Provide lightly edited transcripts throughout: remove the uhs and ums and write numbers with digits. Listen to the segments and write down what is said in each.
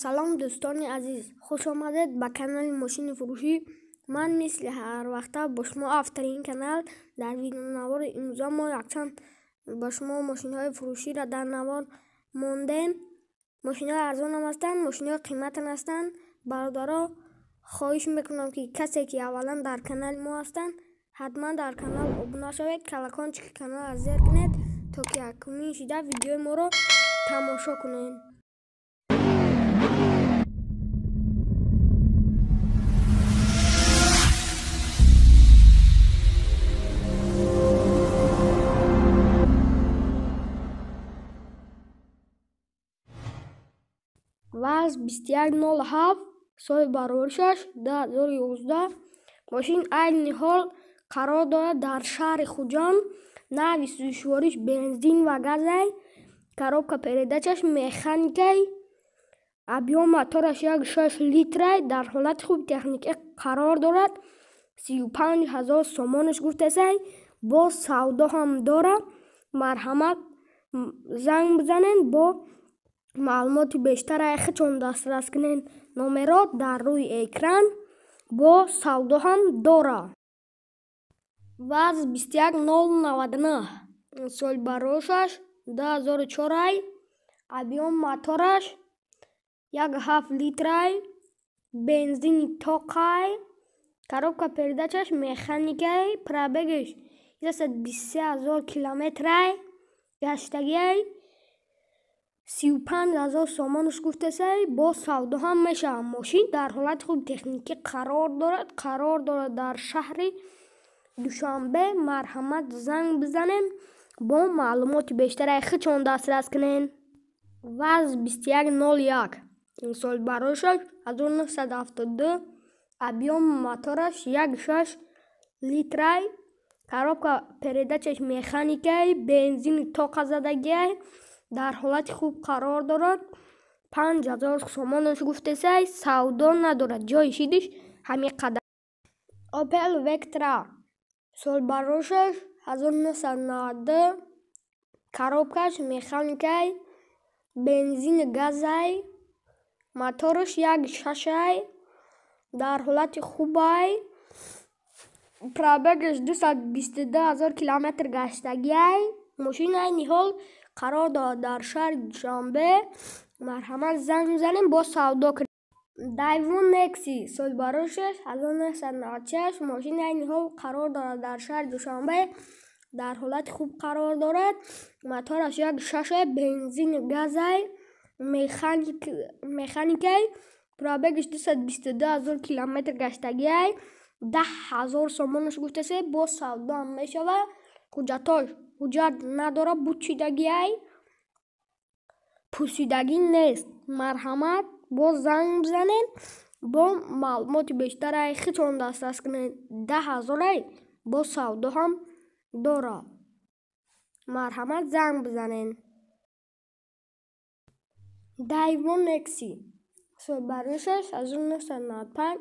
Салом, дӯстони азиз, хуш омадед ба канали Мошини фурӯшӣ. Ман мисли ҳарвақта бо шумо автори ин канал. Дар видеонавори имрӯза мо якчанд ба шумо мошинҳои фурӯширо дар навор мондем. Мошинҳои арзонам ҳастанд, мошинҳои қиматам ҳастанд. Бародаро, хоҳиш мекунам, ки касе ки аввалан дар канали мо ҳастанд, ҳатман дар канал обуна шавед, колокольчики каналро зер кунед, то ки якумин шида видеои моро тамошо кунед. ВАЗ 2107, соли бароришаш 2011. Мошин айни ҳол қарор дорад дар шаҳри Хуҷанд. Нави сӯзишвориш бензин ва газай, коробка передачаш механикай, объём мотораш 1,6 литрай, дар ҳолати хуби техникӣ қарор дорад. 35 000 сомонаш гуфтасай, боз савдо ҳам дорад. Марҳамат, занг бизанед, бо маълумоти бештар худшон дастрас кунед. Номерот дар рӯи экран. Бо савдо ҳам дорад. ВАЗ 21099, соли бароришаш 2004-ай, объём мотораш 1,7 литрай, бензини тоқай, коробка передачаш механикай, пробегаш 123 000 километрай гаштагиай. 35 000 сомонаш гуфтасай, боз савдо ҳам мешавад. Мошин дар ҳолати хуби техникӣ қарор дорад, қарор дорад дар шаҳри Душанбе. Марҳамат, занг бизанем, бо маълумоти бештараи худшон дастрас кунед. ВАЗ 2101, соли бароришаш 1972, объём мотораш 1,6 литрай, коробка передачаш механикай, бензини тоқа задагиай, дар ҳолати хуб қарор дорад. 5000 сомонаш гуфтасай, савдо надорад, ҷои шидиш ҳамин қадар. Опел Вектра, соли бароришаш 1992, коробкаш механикай, бензини газай, мотораш 1,6-ай, дар ҳолати хубай, пробегаш 222 000 километр гаштагиай. Мошин айни ҳол қарор дорад дар шаҳри Душанбе. Марҳамат, занг бизанем, боз савдо кунем. Дайву Некси, соли бароришаш 1996, мошин айни ҳол қарор дорад дар шаҳри Душанбе, дар ҳолати хуб қарор дорад. Мотораш 1,6-ай, бензини газай, механикай, пробегаш 222 000 километр гаштагиай. 10 000 сомонаш гуфтасе, боз савдо ҳам мешавад. Ҳуҷҷатош ҳуҷҷат надорад, бучидагиай, пусидагӣ нест. Марҳамат, боз занг бизанед, бо маълумоти бештараи худшон дастрас кунед. 10 000-ай, боз савдо ҳам дорад. Марҳамат, занг бизанед. Дайво Некси, соли бароришаш 1995,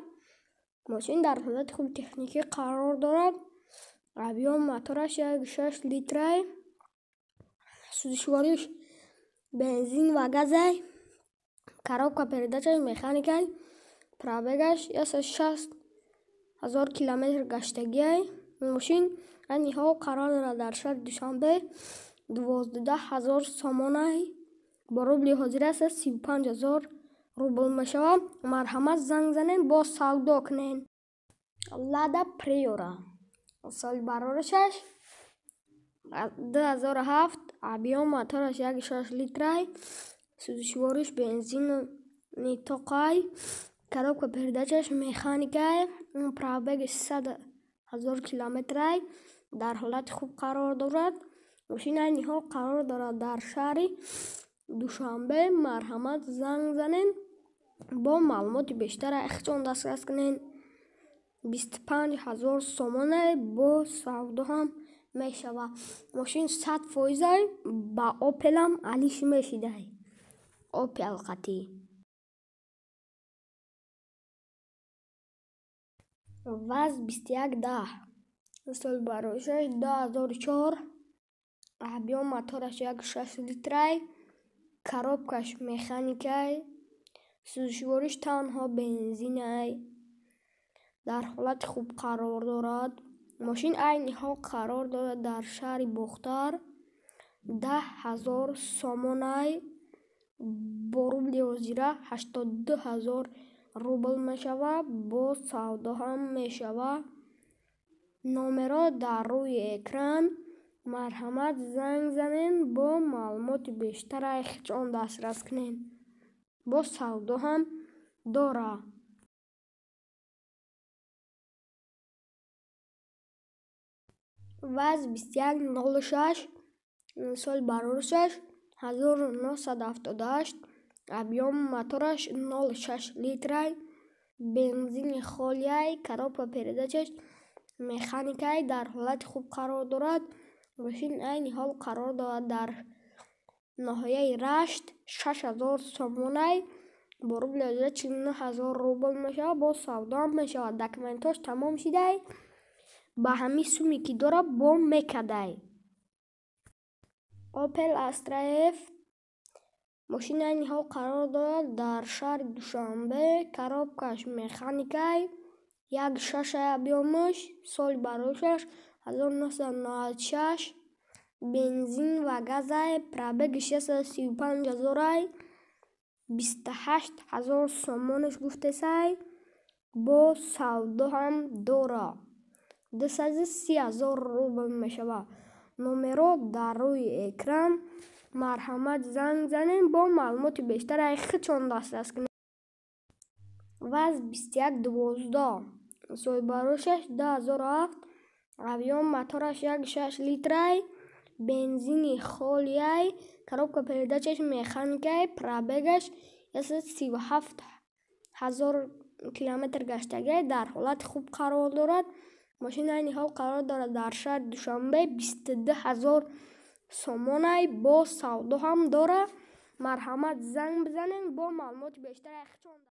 мошин дар ҳолати хуби техникӣ қарор дорад. Объём мотораш 1,6 литрай, сӯзишвориш бензин ва газай, коробка передачаш механикай, пробегаш 160 000 километр гаштагиай. Мошин айни ҳол қарор дорад дар шаҳри Душанбе. 12 000 сомонай, бо рубли ҳозир аст 35 000 рубл мешавад. Марҳамат, занг занед, боз савдо кунед. Лада Приора, соли бароришаш 2007, объём мотораш 1,6 литрай, сӯзишвориш бензини тоқай, коробка передачаш механикай, пробегаш 100 000 километрай, дар ҳолати хуб қарор дорад. Мошин айни ҳол қарор дорад дар шаҳри Душанбе. Марҳамат, занг занед, бо маълумоти бештар худшон дастрас кунед. 25 000 сомоне, бо савдо ҳам мешавад. Мошин 100 фоизай, ба Опелам алиш мешидай, Опел қатӣ. ВАЗ 2110, соли бароришаш 2004, объём мотораш 1,6 литрай, коробкаш механикай. Сӯзишвориш танҳо бензинай. Дар ҳолати хуб қарор дорад. Мошин айни ҳол қарор дорад дар шаҳри Бохтар. 10 000 сомонай, бо рубли ҳозира 82 000 рубл мешавад, бо савдо ҳам мешавад. Номерҳо дар рӯи экран. Марҳамат, занг занен, бо маълумоти бештар худшон дастрас кунед. Бо савдо ҳам дорад. ВАЗ 2106, соли бароришаш 1978, объём мотораш 0,6 литрай, бензини холиай, коробка передачаш механикай, дар ҳолати хуб қарор дорад. Мошин айни ҳол қарор дорад дар ноҳияи Рашт. 6000 сомонай, бо рубли ҳозира 49 000 рубл мешавад, бо савдо ҳам мешавад. Документҳош тамом шидай, ба ҳамин суме ки дорад бо мекадай. Opel Astra F, мошин айни ҳол қарор дорад дар шаҳри Душанбе, коробкаш механикай, 1,6 объёмаш, соли бароришаш 1996, бензин ва газай, пробегиш 135 000-ай, 28 000 сомонаш гуфтесай, бо савдо ҳам дорад. 230 000 рубл мешавад. Номерҳо дар рӯи экран. Марҳамат, занг занед, бо маълумоти бештар худшон дастрас кунед. ВАЗ 2112, соли бароришаш 2007, объём мотораш 1,6 литрай, бензини холиай, коробка передачаш механикай, пробегаш 137 000 километр гаштагиай, дар ҳолати хуб қарор дорад. Мошин айни ҳол қарор дорад дар шаҳри Душанбе, 22 000 сомонай, бо савдо ҳам дорад. Марҳамат, занг бизанед, бо маълумоти бештар худшон.